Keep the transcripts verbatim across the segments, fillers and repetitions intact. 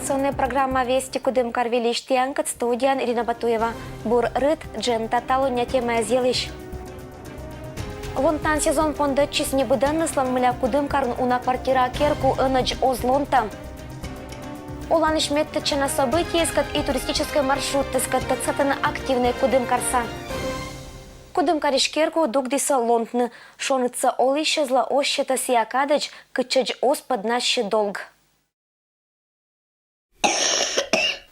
Информационная программа «Вести Кудымкар» выльысь тіянкӧд студияын Ирина Батуева. Бур рыт, дженьыда талуння темаяс йылысь. Лонтан сезон пондӧдчис небыдӧнныслӧн, мыля Кудымкарын уна квартира керку ӧнӧдз оз лонтӧ. Оланысь медтӧдчана событиескӧд и туристическӧй маршрутыскӧд тӧдсатӧны активнӧй кудымкарса. Кудымкарысь керку дугдісӧ лонтны. Шоныдсӧ олысьӧзлы оз сетӧ сійӧ кадӧдз, кытчӧдз оз пӧднасьы долг.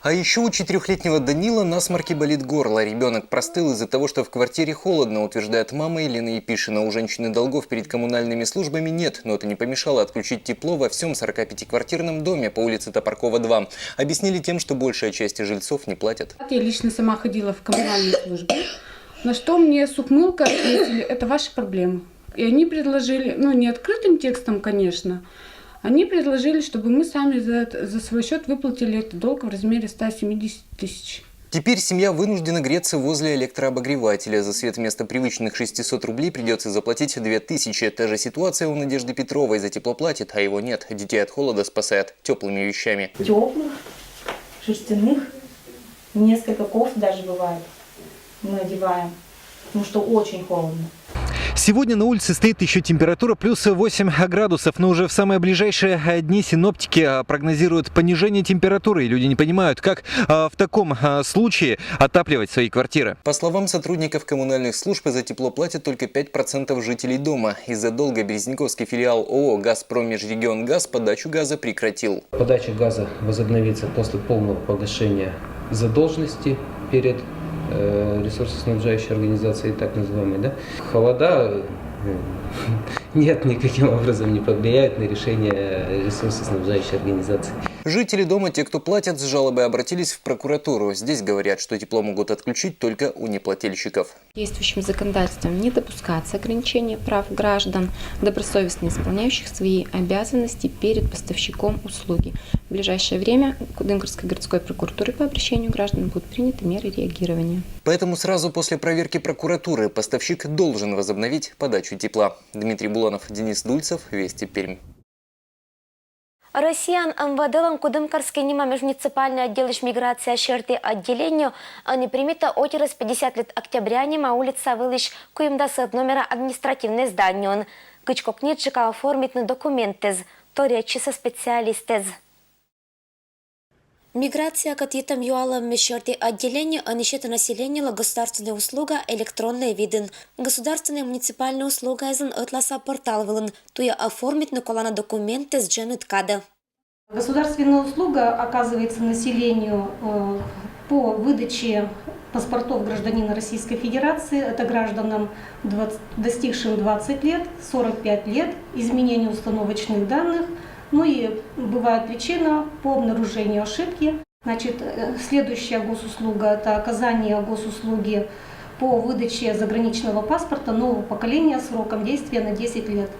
А еще у четырехлетнего Данила насморк и болит горло. Ребенок простыл из-за того, что в квартире холодно, утверждает мама Елена Епишина. У женщины долгов перед коммунальными службами нет, но это не помешало отключить тепло во всем сорокапятиквартирном доме по улице Топоркова, два. Объяснили тем, что большая часть жильцов не платят. Я лично сама ходила в коммунальные службы, на что мне с ухмылкой ответили: «Это ваши проблемы». И они предложили, ну, не открытым текстом, конечно, они предложили, чтобы мы сами за, за свой счет выплатили этот долг в размере ста семидесяти тысяч. Теперь семья вынуждена греться возле электрообогревателя. За свет вместо привычных шестисот рублей придется заплатить две тысячи. Та же ситуация у Надежды Петровой. За тепло платит, а его нет. Детей от холода спасает теплыми вещами. Теплых, шерстяных, несколько кофт даже бывает. Мы одеваем, потому что очень холодно. Сегодня на улице стоит еще температура плюс восемь градусов, но уже в самые ближайшие дни синоптики прогнозируют понижение температуры, и люди не понимают, как в таком случае отапливать свои квартиры. По словам сотрудников коммунальных служб, за тепло платят только пять процентов жителей дома. Из-за долга Березниковский филиал ООО «Газпром Межрегионгаз» подачу газа прекратил. Подача газа возобновится после полного погашения задолженности перед ресурсоснабжающей организацией, так называемой, да? Холода нет, никаким образом не повлияет на решение ресурсоснабжающей организации. Жители дома, те, кто платят, с жалобой обратились в прокуратуру. Здесь говорят, что тепло могут отключить только у неплательщиков. Действующим законодательством не допускается ограничение прав граждан, добросовестно исполняющих свои обязанности перед поставщиком услуги. В ближайшее время Кудымкарской городской прокуратурой по обращению граждан будут приняты меры реагирования. Поэтому сразу после проверки прокуратуры поставщик должен возобновить подачу тепла. Дмитрий Буланов, Денис Дульцев, Вести Пермь. Россияын МВД-лӧн Кудымкарский нима межмуниципальнӧй отделысь миграция серти отделениеӧ ӧні примитӧ отирӧс пятьдесят лет Октября нима улица вылысь куимдасӧд номера административнӧй зданиеын. Кыдз кокниджыка оформитны документэз, торъясисӧ специалистэз. Миграциякӧд йитӧм юалӧммӧ серти отделение ӧні сетӧ населениелы государственнӧй услуга электроннӧй видын. Государственнӧй муниципальнӧй услугаэзлӧн ӧтласа портал вылын туйӧ оформитны колана документэз дженьыд кадӧ. Государственная услуга оказывается населению э, по выдаче паспортов гражданина Российской Федерации, это гражданам, двадцать, достигшим двадцать лет, сорок пять лет, изменение установочных данных, ну и бывает причина по обнаружению ошибки. Значит, э, следующая госуслуга – это оказание госуслуги по выдаче заграничного паспорта нового поколения сроком действия на десять лет.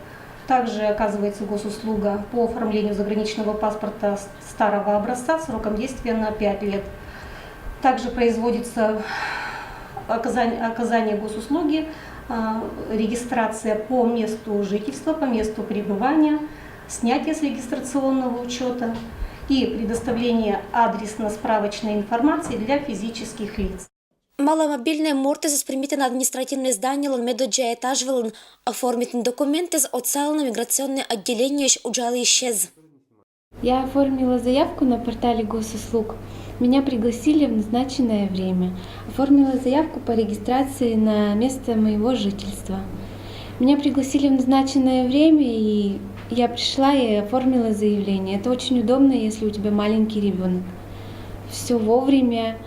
Также оказывается госуслуга по оформлению заграничного паспорта старого образца сроком действия на пять лет. Также производится оказание, оказание госуслуги, а, регистрация по месту жительства, по месту пребывания, снятие с регистрационного учета и предоставление адресно-справочной информации для физических лиц. Маломобильнӧй мортыс примитӧны административнӧй зданиелӧн медоддза этаж вылын. Оформитны документэз отсалӧны миграционнӧй отделениеысь уджалысьӧс. Я оформила заявку на портале госуслуг. Меня пригласили в назначенное время. Оформила заявку по регистрации на место моего жительства. Меня пригласили в назначенное время, и я пришла и оформила заявление. Это очень удобно, если у тебя маленький ребенок. Все вовремя,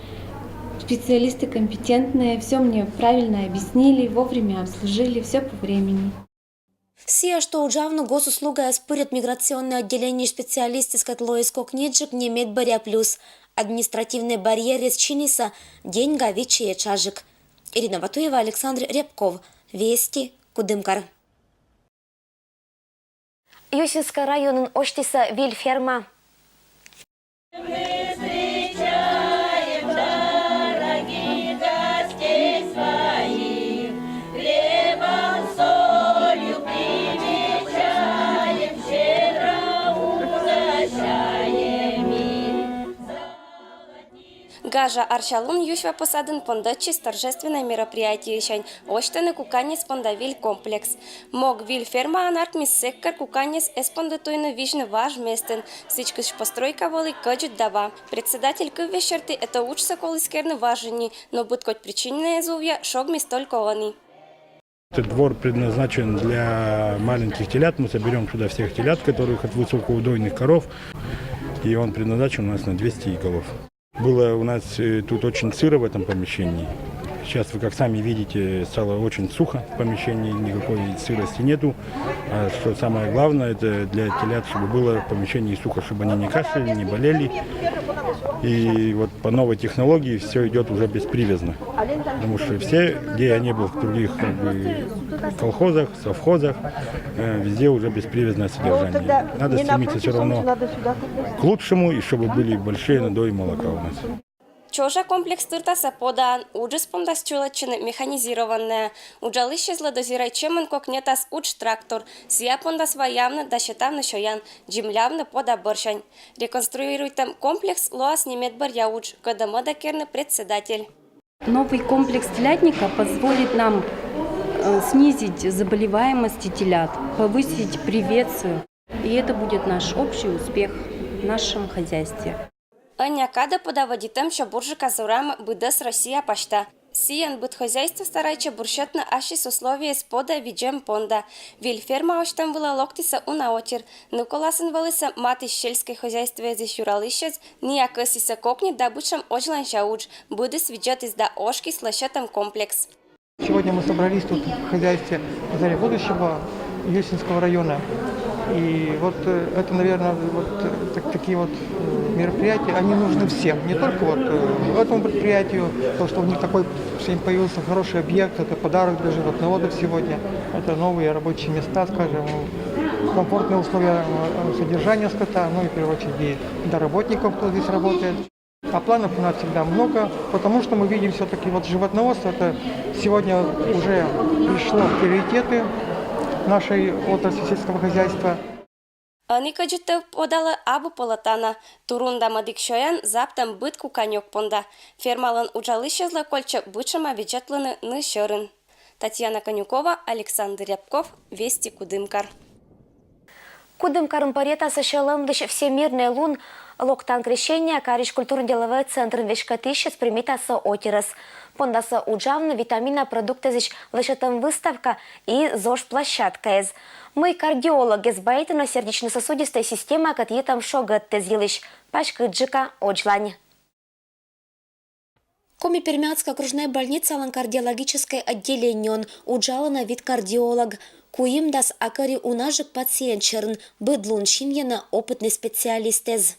специалисты компетентные, все мне правильно объяснили, вовремя обслужили, все по времени. Сійӧ, што уджавны госуслугаӧс пырйӧд миграционнӧй отделениеысь специалистыскӧд лоис кокниджык, не медбӧръя плюс. Административнӧй барьеръяс чинисӧ деньга виччысьӧ тшажык. Ирина Батуева, Александр Рябков, Вести, Кудымкар. Юсинскӧй районын осьтісӧ виль ферма. Ажа арчалун Юсьва посадын пондӧдчис торжественнӧй мероприятиесянь. Осьтӧны куканьӧс понда виль комплекс. Мог виль фермаын артмис сэк кӧр куканьӧс эз понды туйны визьны важ местын. Сідзкӧ, постройка вӧлі кӧдзыд да ва. Председатель кывйыс серти, этӧ уджсӧ коліс керны важӧн нин, но быд кодь причинаӧн зувъя шогмис только ӧні. Этот двор предназначен для маленьких телят. Мы соберем сюда всех телят, которых от высокоудойных коров. И он предназначен у нас на двести голов. Было у нас э, тут очень сыро в этом помещении. Сейчас, вы как сами видите, стало очень сухо в помещении, никакой сырости нету. А что самое главное, это для телят, чтобы было в помещении сухо, чтобы они не кашляли, не болели. И вот по новой технологии все идет уже беспривязно. Потому что все, где я не был в других как бы, колхозах, совхозах, э, везде уже беспривязное содержание. Надо стремиться все равно к лучшему, и чтобы были большие надои молока у нас. Чожа комплекс тыртасӧ подаӧн. Уджыс пондас чулӧдчыны механизированнӧйӧн. Уджалысьӧзлы дозируйтчӧмын кокнетас удж трактор. Сійӧ пондас ваявны да сетавны сёян, землявны пода бӧрсянь. Реконструируйтӧм комплекс лоас не медбӧръя удж, кӧдӧ мӧдӧ керны председатель. Новый комплекс телятника позволит нам э, снизить заболеваемость телят, повысить превенцию. И это будет наш общий успех в нашем хозяйстве. Ӧнія кадӧ пода вӧдитӧм сё бурджыка зурамӧ быдӧс Россия пасьта. Сійӧн быд хозяйство старайтчӧ бурсьӧдны ассьыс условиеяс пода видзӧм понда. Виль ферма осьтӧм вылӧ локтісӧ уна отир. Ныколасын вӧлісӧ матысь сельскӧй хозяйствоэзысь юралысьӧз, ныа кӧсйисӧ кокни да бытшӧм озьланься удж, быдыс видзӧдіс да ошкис лӧсьӧдтӧм комплекс. Сегодня мы собрались тут в хозяйстве «Заря будущего» Юсинского района. И вот э, это, наверное, вот э, так- такие вот э, мероприятия, они нужны всем. Не только вот э, этому предприятию, то, что у них такой сегодня появился хороший объект, это подарок для животноводов сегодня. Это новые рабочие места, скажем, комфортные условия э, содержания скота, ну и в первую очередь и для работников, кто здесь работает. А планов у нас всегда много, потому что мы видим все-таки вот животноводство, это сегодня уже пришло в приоритеты нашей отрасли сельского хозяйства. Ӧні кӧдзыд тӧв подалӧ абу пӧлӧта на. Турун да мӧдік сёян заптӧм быд куканьӧк понда. Фермалӧн уджалысьӧзлы кольччӧ бытшӧма видзӧдлыны ны сьӧрын. Татьяна Конюкова, Александр Рябков, Вести, Кудымкар. Кудымкарын пӧръятасӧ сьӧлӧмлысь Всемирнӧй лун, локтан Крещения карысь культурно-деловӧй центрын веськӧдлысьӧс примитасӧ отирӧс. Пондасӧ уджавны витамина продуктэзысь лӧсьӧдтӧм выставка и ЗОЖ площадкаэз. Мый кардиологъяс байтӧны сердечно-сосудистӧй системакӧд йитӧм шогӧдтӧг йылысь, паськыдджыка одзлань. Коми-Пермяцкӧй окружнӧй больницалӧн кардиологическӧй отделениеын уджалӧны вит кардиолог. Куимдас акӧри унажык пациент сьӧрын быд лун синйӧны опытнӧй специалистэз.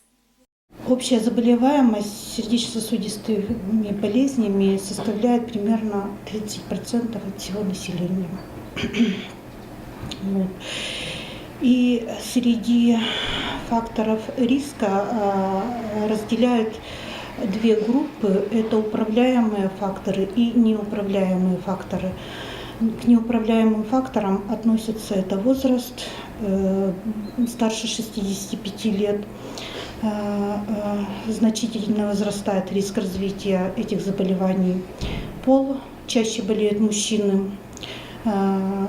Общая заболеваемость сердечно-сосудистыми болезнями составляет примерно тридцать процентов от всего населения. Вот. И среди факторов риска а, разделяют две группы. Это управляемые факторы и неуправляемые факторы. К неуправляемым факторам относятся это возраст, э, старше шестидесяти пяти лет, э, э, значительно возрастает риск развития этих заболеваний. Пол, чаще болеют мужчины, э,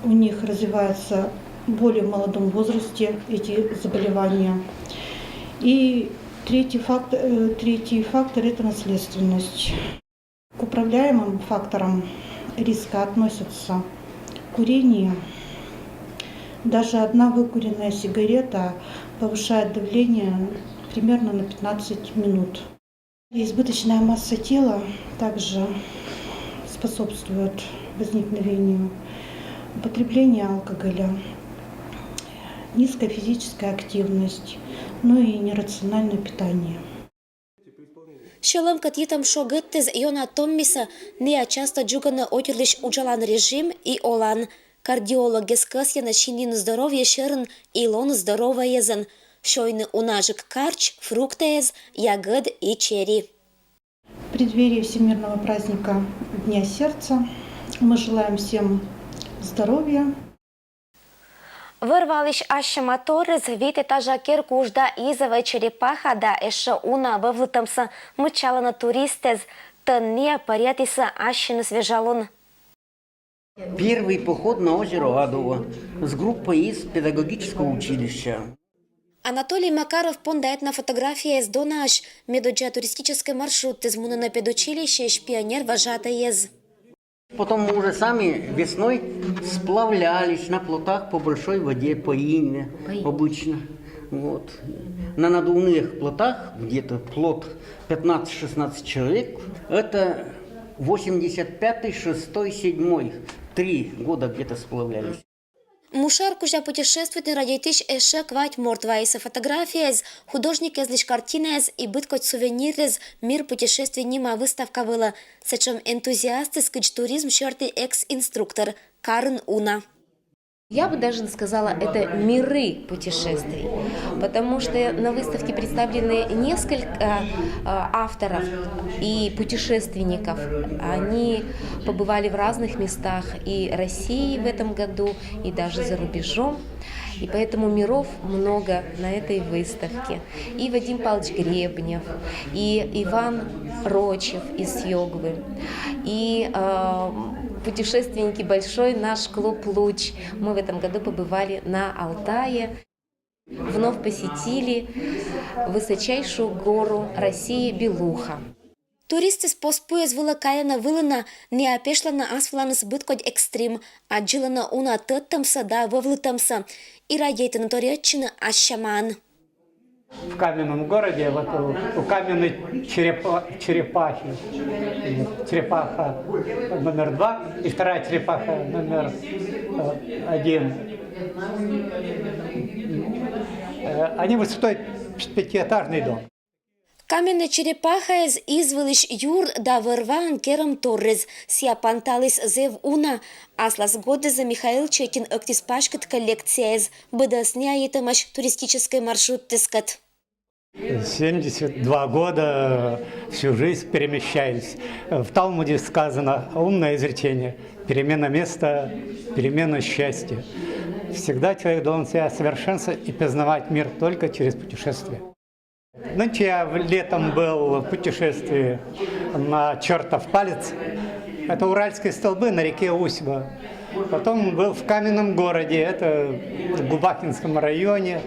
у них развиваются в более молодом возрасте эти заболевания. И третий фактор, э, третий фактор – это наследственность. К управляемым факторам риска относятся курение. Даже одна выкуренная сигарета повышает давление примерно на пятнадцать минут. Избыточная масса тела также способствует возникновению употребления алкоголя, низкая физическая активность, ну и нерациональное питание. Сьӧлӧмкӧд йитӧм шогӧдтӧг ёна томмисӧ ныа частӧ дзугӧны отирлысь уджалан режим и олан. Кардиологъяс кӧсйӧны синйыны здоровье сьӧрын и лоны здоровӧйӧзӧн, сёйны унажык карч, фруктэз, ягӧд и чери. В преддверии Всемирного праздника Дня сердца мы желаем всем здоровья. Вӧр-валысь ассьӧма торйыс, вит этажа керкуж да изӧвӧй черепаха да эшшӧ уна вӧвлытӧмсӧ мыччалӧны туристъяс. Тӧн-миӧ пӧръятісӧ ассьыныс вежалун. Первый поход на озеро Адово с группой из педагогического училища. Анатолий Макаров понда этнофотографияяс донаысь. Медодзза туристическӧй маршрутыс мунӧны педучилищеысь пионер-вожатӧйяс. Потом мы уже сами весной сплавлялись на плотах по большой воде, по Инве обычно. Вот. На надувных плотах, где-то плот пятнадцать-шестнадцать человек, это восемьдесят пятый, шестой, седьмой, три года где-то сплавлялись. Мушар кузя путешествуйтны радейтӥсь эшшӧ квать морт вайисӧ фотографияяс, художникъяслысь картинаяс и быдкодь сувениръяс «Мир путешествий» нима выставка вылӧ. Сэтшӧм энтузиастыс кыдз туризм сьӧрті экс-инструктор Карын Уна. Я бы даже сказала, это миры путешествий, потому что на выставке представлены несколько авторов и путешественников. Они побывали в разных местах и России в этом году, и даже за рубежом. И поэтому миров много на этой выставке. И Вадим Павлович Гребнев, и Иван Рочев из Йогвы, и э, путешественники большой наш клуб «Луч». Мы в этом году побывали на Алтае. Вновь посетили высочайшую гору России Белуха. Туристъяс постпуэз вылӧ кайӧны вылына, неапешлӧны ас выланыс быдкодь экстрим, аддзылӧны уна тӧдтӧмсӧ да вӧвлытӧмсӧ и радейтӧны торйӧдчыны ассьӧмаӧн. В каменном городе, вот у, у каменной черепа, черепахи, черепаха номер два и вторая черепаха номер э, один, э, они высотой пятиэтажный дом. Каменнӧй черепахаыс из вылысь юр да вӧр-ваӧн керӧм торйыс. Сійӧ панталіс зэв уна. Аслас годзэ Михаил Четин ӧктіс паськыт коллекцияэз, быдӧс неайитӧмаӧсь туристическӧй маршрутъяскӧд. Семьдесят два года, всю жизнь перемещаюсь. В Талмуде сказано умное изречение: перемена места, перемена счастья. Всегда человек должен себя совершенствовать и познавать мир только через путешествие. Нынче я летом был в путешествии на чертов палец. Это Уральские столбы на реке Усьва. Потом был в каменном городе, это в Губахинском районе.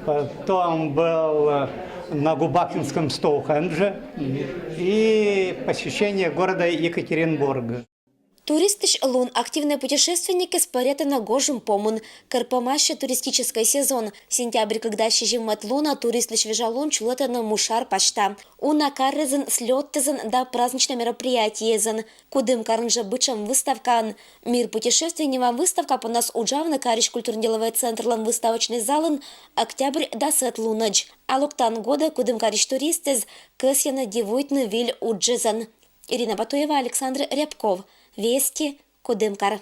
Потом был на Губахинском Стоухендже и посещение города Екатеринбурга. Туристысь лун активнӧй путешественникъяс пӧръятӧны гожым помын. Кӧрпӧмаське туристическӧй сезон. Сентябрь кыкдас сизиммӧд лунӧ туристлысь вежалун чулӧтӧны Мушар пасьта. Уна карезын, слёттэзын да праздничнӧй мероприятиезын. Кудымкарын жӧ бытшӧм выставкаын. «Мир путешествий» нима выставка поннас уджавны карысь культурно-деловӧй центрлӧн выставочнӧй залын октябрь дасӧд лунӧдз. А локтан годӧ Кудымкарысь туристъяс кӧсйӧны дивуйтны выль уджӧзӧн. Ирина Батуева, Александр Рябков, «Вести», Кудымкар.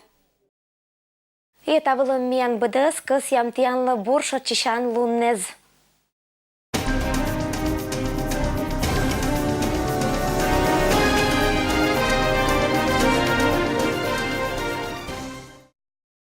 И та вылын миян быдӧс. Кӧсъям тіянлы бур шойччысян луннэз.